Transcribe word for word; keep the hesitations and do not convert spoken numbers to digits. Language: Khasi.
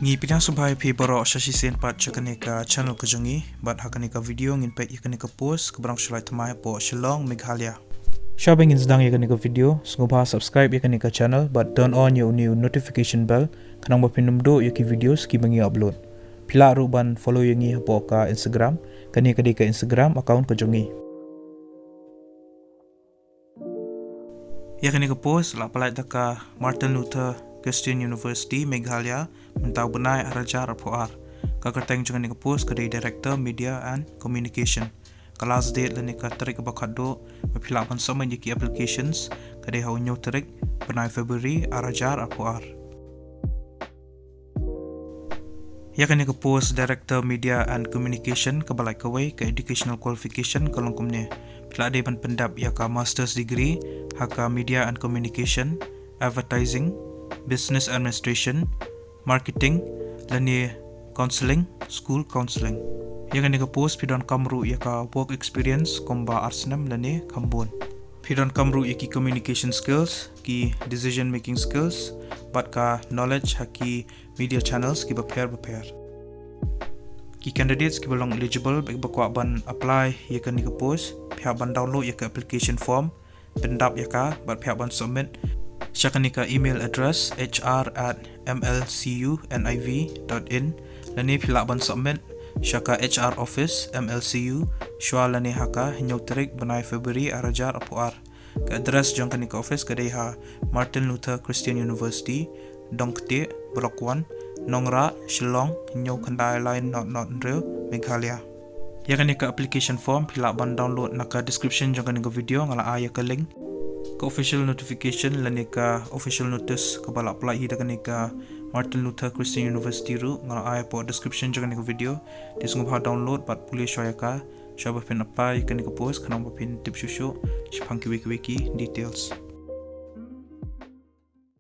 Ngi pdiang sngewbha ïa phi baroh sha shisien pat sha kane ka channel ka jong ngi, bad ha kane ka video ngin peit ïa kane ka post kaba dang shu lait thymmai hapoh Shillong, Meghalaya. Shwa ba ngin sdang ïa kane ka video, sngewbha subscribe ïa kane ka channel bad turn on ïa une u notification bell, khnang ba phin ym duh ïa ki videos kiba ngi upload. Phi lah ruh ban follow ïa ngi hapoh ka Instagram, kane ka dei ka Instagram account ka jong ngi. Ïa kane ka post la pynlait da ka Martin Luther Christian University, Meghalaya, mynta u bnai ar hajar arphew ar. Ka kyrteng jong kane ka post ka dei Director Media and Communication. Ka last date lane ka tarik kaba khatduh ba phi lah ban submit ïa ki applications ka dei ha u hynñiew tarik bnai February ar hajar arphew ar. Ïa kane ka post Director Media and Communication kaba lait kawei, ka educational qualification ka long kumne: phi lah dei ban pyndep ïa ka master's degree ha ka Media and Communication, Advertising, Business Administration, Marketing, lane Counselling, School Counselling. Ïa kane ka post phi donkam ruh ïa ka work experience kumba ar snem lane kham bun. Phi donkam ruh ïa ki communication skills, ki decision making skills, bad ka knowledge ha ki media channels kiba pher ba pher. Ki candidates kiba long eligible bad kiba kwah ban apply ïa kane ka post, phi hap ban download ïa ka application form, pyndep ïa ka bad phi hap ban submit sha kane ka email address: H R at M L C U N I V dot in, lane phi lah ban submit sha ka H R office M L C U shwa lane ha ka hynñiew tarik bnai February ar hajar arphew ar. Ka address jong kane ka office ka dei ha Martin Luther Christian University, Dongktieh, Block one, Nongrah, Shillong, hynñiew khyndai lai nought nought hynriew, Meghalaya. Ïa kane ka application form phi lah ban download na ka description jong kane ka video, nga la ai ïa ka link. Ka official notification lane ka official notice kaba la pynlait hi da kane ka Martin Luther Christian University ruh, nga la ai hapoh description jong kane ka video. Te sngewbha download bad pule shwa ïa ka shwa ba phin apply ïa kane ka post, khnang ba phin tip shuh shuh shaphang kiwei kiwei ki details.